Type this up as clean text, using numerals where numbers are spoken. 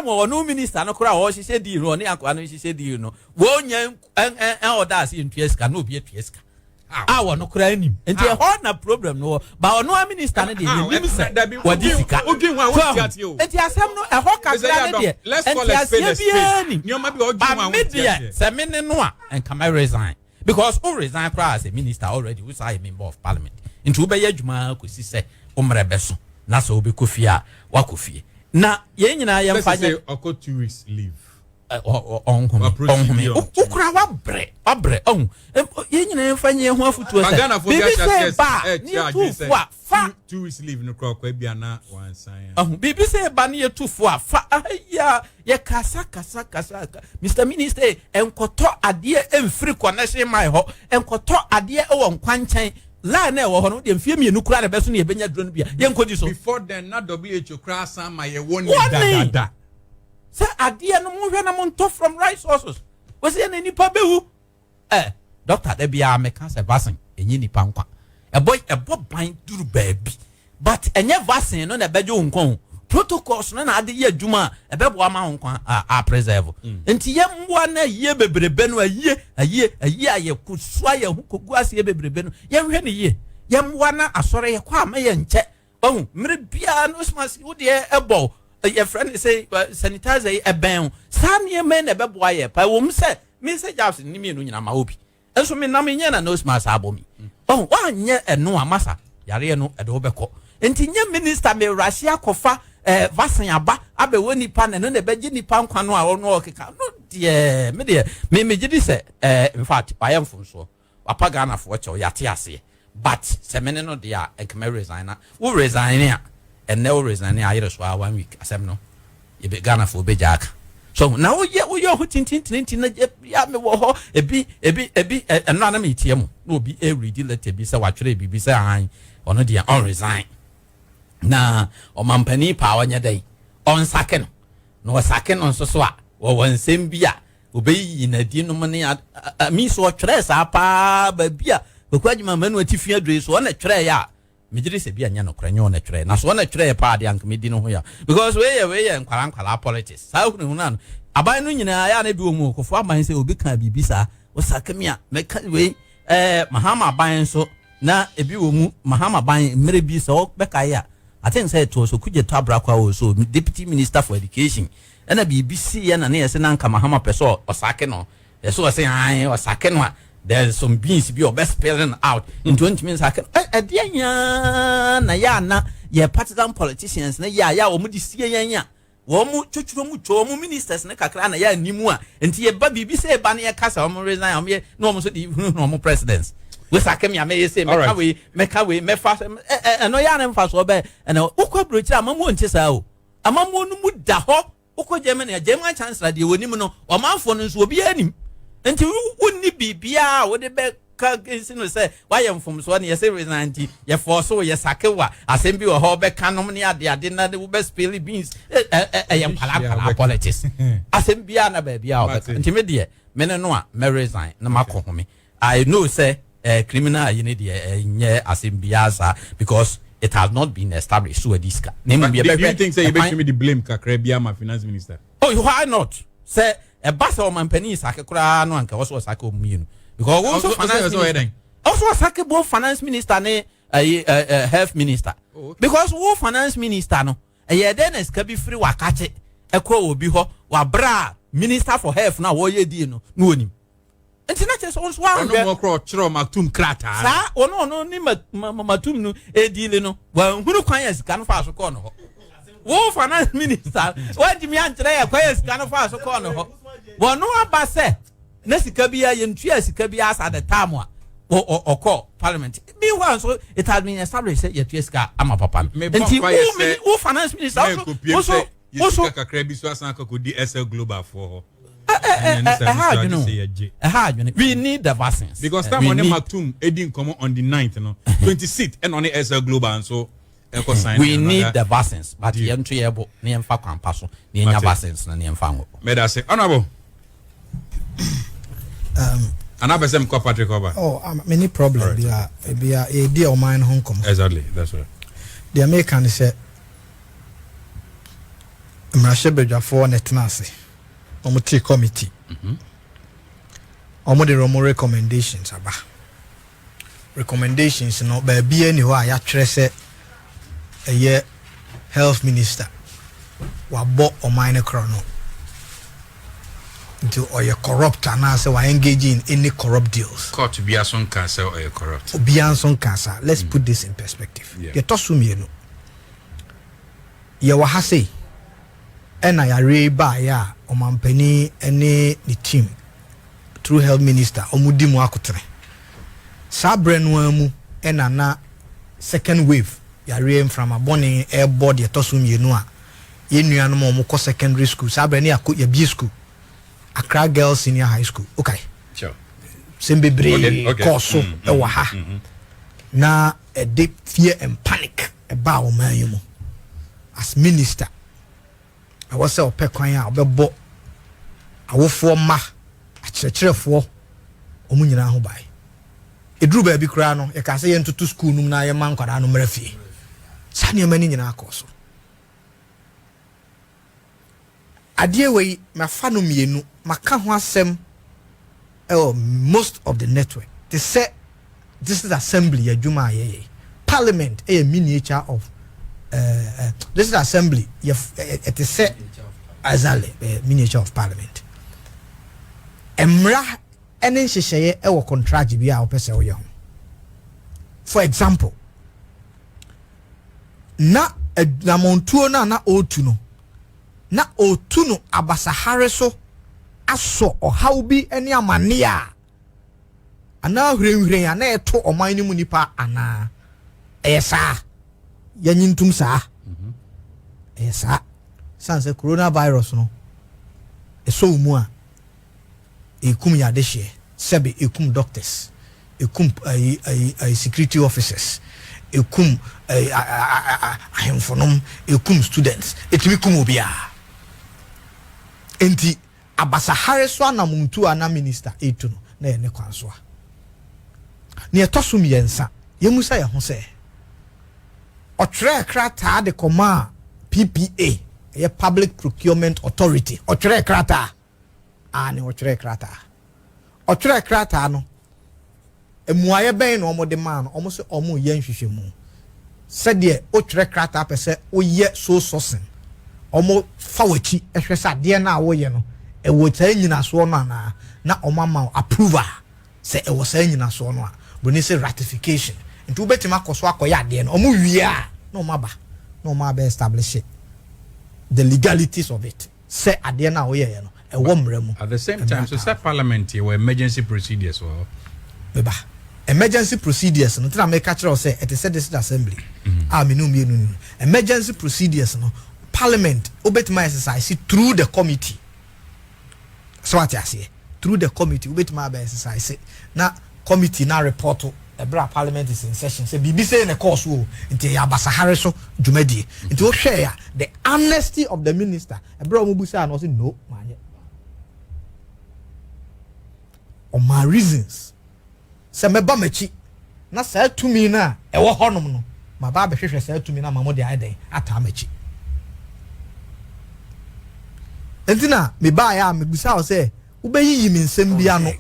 time ɔno minister no koraa a ɔhyehyɛ deal no, ɔne akoa no hyehyɛ deal no, wɔnya ɛn ɔda ase ntua sika na obi atua sika a wɔn koraa anim. Nti ɛhɔ na problem no wɔ ba. Ɔno a minister no deɛ, yɛnim sɛ wɔde sika so. Nti asɛm no ɛhɔ kakra no deɛ, nti aseɛ biara nim ba. Me deɛ, sɛ me ne no a, nka mɛ resign, because o resign koraa as a minister already, wo saa yɛ member of parliament, nti wobɛyɛ adwuma kɔsi sɛ wo mmerɛ bɛso na sɛ wobɛkɔ fie a, wakɔ fie na yɛn nyinaa yɛmfa nyɛ. Ɔkɔ 2 weeks leave. Ɔnhome, ɔnhome, wokura wabrɛ, wabrɛ. Ɔhu, yɛn nyinaa yɛmfa nyɛ ho afotuo sɛ biribi sɛ ba a ne yɛtu fo a fa. 2 weeks leave no kora, ɔkɔ ebi ana wansan. Ɔhu, biribi sɛ ba ne yɛtu fo a fa aya. Yɛ kasa kasa kasa, Mr Minister, nkɔtɔ adeɛ mfiri connection mine hɔ, nkɔtɔ adeɛ wɔ nkwankyɛn line na ɛwɔ hɔ no deɛ, mfie 2 kura na ɛbɛso no, yɛbɛnya duro no bi a yɛnkɔdi so. Before then na WHO kora asan ma yɛ wɔ ne dadada. Sɛ adeɛ no, mohwɛ na montɔ from right sources. Wɔsɛ yɛ na nipa bɛwu. Doctor, da biara meka sɛ vaccine ɛnyɛ nipa nkwa. Ɛbɔ ban duru baabi, but ɛnyɛ vaccine no na ɛbɛgye wo nkwa o. Protocols no na ade yɛ adwuma a ɛbɛboa ma wo nkwa a preserve. Nti yɛ mmoa no ayie bebrebe no, ayie ayie ayie a yɛkosoa yɛn ho kogu aseɛ bebrebe no, yɛnhwɛ no yie. Yɛmmoa no asɔre yɛkɔ ama yɛ nkyɛ. Ɔhu, mmerɛ biara no smas wo deɛ ɛbɔ, yɛfrɛ no sɛ sanitizer yi ɛbɛn o. Saa nneɛma yi na ɛbɛboa yɛ pa. Ɛwɔ mu sɛ me sɛ jabs ne mmienu nyinaa ma wo bi nso, me nam nyɛ na nose mask abɔ mi. Ɔhu, woanyɛ ɛno a, masa yareɛ no ɛde wobɛkɔ. Nti nyɛ minister me rahyia akɔfa vaccine aba abɛwɔ nipa na ɛno na ɛbɛgye nipa nkwa no a ɔno ɔkeka no deɛ, me deɛ me gye di sɛ in fact wayɛ mfomsoɔ, wapa Ghanafoɔ kyɛw, yɛate aseɛ. But sɛ mene no deɛ a, nkɛmɛ resign. Na wo resign a, ɛnɛ wo resign a, ayere so a one week asɛm no yɛbɛ Ghanafoɔ bɛgya aka so. Na woyɛ ho tintintintin na ya me wɔ hɔ ebi ɛno anam etie mu na obi ɛredi letter bi sɛ watwerɛ biribi sɛ ahan ɔno deɛ ɔn resign na ɔmampanin paa ɔnyɛ dɛ ɔnsake no, na ɔsake no nso so a, wɔwɔ nsɛm bi a obɛyiyi n'adi nom ne mi so. Ɔtwerɛ saa paa baabi a Kwaku Adwuma manu ati fi aduro yi so, ɔna twerɛ yɛ a, megye sɛ bi anyɛ nokorɛ, nyɛ ɔna twerɛ na so ɔna twerɛ paa deɛ, anka medi no ho ya, because wei yɛ nkwalaa nkwalaa politics saa hunahuna no. Aban no nyinaa yɛ a na bi wɔ mu kɔfo aban sɛ obi ka biribi saa, wosake mi a, mɛka wei. Mahama aban nso na ebi wɔ mu. Mahama aban mmerɛ bi sɛ ɔbɛka yɛ a, I think sɛ it was Okudzeto Ablakwa wɔ so deputy minister for education, ɛna biribi si yɛ na ne yɛ sɛ nanka Mahama pɛ sɛ ɔsake no, yɛ sɛ ɔsɛ ae ɔsake no a, there's some beans bi ɔbɛ spilling out, nti ontumi nsake no. Ɛdeɛ nyaa na yɛ ana yɛ partisan politicians na yɛ a yɛ a wɔn de sie yɛn a wɔn mu twitwiro mu twɛ wɔn ministers ne kakra na yɛ anim a, nti yɛba biribi sɛ ɛba ne yɛ kasa, wɔn resign, wɔn yɛ na wɔn nso de hunahuna wɔn presidents. Wesake mi a, mɛyɛ se mɛka wei, mɛka wei, mɛfa sɛ ɛ ɛ ɛno yɛ ane nfa so ɔbɛ. Ɛnɛ wokɔ aburokyire, amamuo nte saa o. Amamuo no mu da hɔ. Wokɔ Germany a, German chancellor deɛ wɔnim no, ɔmanfoɔ no nso obiara nim. Nti wonni biribiara a wode bɛ ka nsi no sɛ wayɛ mfomsoɔ ne yɛsɛ resign. Nti yɛfɔɔ so yɛsake wa asɛm bi wɔ hɔ wobɛka nom ne adeade na wobɛ spill beans. Ɛyɛ nkwalaa nkwalaa politics asɛm biara na baabi a wɔbɛka. Nti me deɛ, me ne no a, mɛ resign na makɔ home. I know sɛ criminal yi ne deɛ, ɛnyɛ asɛm biara saa, because it has not been established so adi sika na emu. Do you think say yɛbɛtumi de blame kakra bi ama finance minister? Oh, why not? Sɛ ɛba sɛ ɔmampanin sake koraa no, anka wɔsɔ ɔsake ɔmu mmienu, because wɔn nso finance minister ɔsɔ ɔsake both finance minister ne ɛyi ɛ ɛ health minister. Oh, okay. Because wo finance minister no, ɛyɛ dɛ na sika bi firi wakakye ɛkɔ obi hɔ wabra a minister for health na wɔyɛ die no na wɔnim, nti na kyerɛ sɛ ɔnso ahwɛ. Ɔno mo korɔ ɔkyerɛ Matum krataa. Saa ɔno ne Matum no edile no, wɔnhunu kwan yɛ sika no fa so kɔɔ no hɔ. Wo finance minister wɔntumi ankyerɛ yɛ kwan yɛ sika no fa so kɔɔ no hɔ. Wɔn aba sɛ na sika bi a yɛntua sika bi asa the time a ɔkɔ parliament. Meanwhile nso, it has been established sɛ yɛtua sika ama papa no. Nti wo finance minister wo so sika kakra bi so asan akɔkɔdi SL Global foɔ hɔ. Ɛha adwene, ɛha adwene. We need the vaccines. Because time ɔne Matum edi nkɔmɔ on the 9th no, 26th ɛna ɔne SL Global nso ɛkɔ sign. We need the vaccines, but yɛn to yɛ bo ne yɛn fa kwan pa so ne yɛn nya vaccines na ne yɛn fa ngo. Mɛda se, honourable. Anaa sɛ mkɔ Patrick Oba. Oh, many problem bi a ebi a yɛdi ɔman no ho nkɔmɔ. Exactly, that's right. Deɛ meka ne sɛ Mmarahyɛbadwafoɔ na ɛtena ase, wɔn te committee, wɔn de wɔn recommendations aba. Recommendations no, baabi ani hɔ a yɛatwerɛ sɛ ɛyɛ health minister wabɔ ɔman no korɔ no nti ɔyɛ corrupt anaasɛ wa engage in any corrupt deals. Court bia so nka sɛ ɔyɛ corrupt. Obiara nso nka saa. Let's put this in perspective. Yɛtɔ so mmienu, yɛwɔ ha sei ɛna yare yi baeɛ a, ɔmampanin ne ne team through health minister, ɔmo di mu akotene. Saa berɛ no ara mu ɛna na second wave, yare mframa bɔne ɛrebɔ deɛ ɛtɔ so mmienu a, yɛn nuanom a wɔn kɔ secondary school saa berɛ ne yɛakɔ, yɛbie school, Accra Girls Senior High School, okay? Sɛm bebree kɔɔ so ɛwɔ ha na ɛde fear and panic ɛbaa ɔman yi mu. As minister, ɛwɔ sɛ ɔpɛ kwan a ɔbɛbɔ awofoɔ mma, akyerɛkyerɛfoɔ, wɔn nyinaa ho ban. Eduru baabi koraa no, yɛka sɛ yɛntoto school no mu na yɛma nkwadaa no mmra fie. Saa nneɛma no nyinaa kɔɔ so. Adeɛ wei, mafa no mmienu, maka ho asɛm ɛwɔ most of the network te sɛ district assembly adwuma a yɛyɛ. Parliament ɛyɛ miniature of district assembly, yɛ ɛte sɛ, exactly, miniature of parliament. Mmara ɛne nhyehyɛeɛ ɛwɔ contract bi a wɔpɛ sɛ wɔyɛ ho. For example, na anamontuo no a na ɔretu no, na ɔretu no abasahare so asɔ ɔhaw bi ne amanneɛ a anaa hwirenhwiren a na ɛto ɔman no mu nipa anaa. Ɛyɛ saa, yɛnyi ntum saa, ɛyɛ saa. San sɛ coronavirus no ɛsɔ wo mu a, ɛkum yɛ adehyeɛ, sɛbe ɛkum doctors, ɛkum ayi ayi ayi security officers, ɛkum ayi ahemfonom, ɛkum students, ɛtumi kum obiara. Nti abasahare so anamontu a na minister ɛtu no na yɛ ne kwan so a. Nea ɛtɔ so mmiɛnsa, yɛmu sa yɛn ho sɛ ɔtwerɛ krataa de kɔma a PPA, ɛyɛ Public Procurement Authority. Ɔtwerɛ krataa a ne ɔtwerɛ krataa, ɔtwerɛ krataa no, mmuayɛ bɛn na wɔde maa no? Wɔn sɛ wɔn yɛ nhwehwɛmu. Sɛdeɛ wotwerɛ krataa pɛ sɛ woyɛ so sourcing, wɔn fa w'akyi hwɛ sɛ adeɛ no a woyɛ no ɛwɔ saa nyinasoɔ no anaa, na wɔn ama wo approval sɛ ɛwɔ saa nyinasoɔ no a, broni sɛ ratification. Nti wobɛtumi akɔ so akɔyɛ adeɛ no. Wɔn wie a, na wɔn aba na wɔn abɛ establish the legalities of it, sɛ adeɛ no a woyɛyɛ no ɛwɔ mmerɛ mu. At the same time, so sɛ parliament wɔ emergency procedures wɔ hɔ. Beba emergency procedures no, tena meka kyerɛ wo sɛ ɛte sɛ district assembly a mene mmienu no. Emergency procedures no, parliament wobɛtumi exercise through the committee. Sɛ wate aseɛ, through the committee wobɛtumi abɛ exercise na committee na report ɛberɛ a parliament is in session sɛ biribi sɛ ne kɔɔ so o. Nti ɛyɛ abasahare so dwumadie. Nti wohwɛ a, the honesty of the minister, ɛberɛ a wɔn busaa no, ɔsɛ no, maanyɛ. Ɔmaa reasons sɛ mɛba m'akyi na saa tumi no a ɛwɔ hɔnom no, maba abɛhwehwɛ saa tumi no ama mo de ayɛ dɛn ataa m'akyi. Nti na mebaeɛ a mebusa wo sɛ wobɛyiyi me nsɛm bi ano.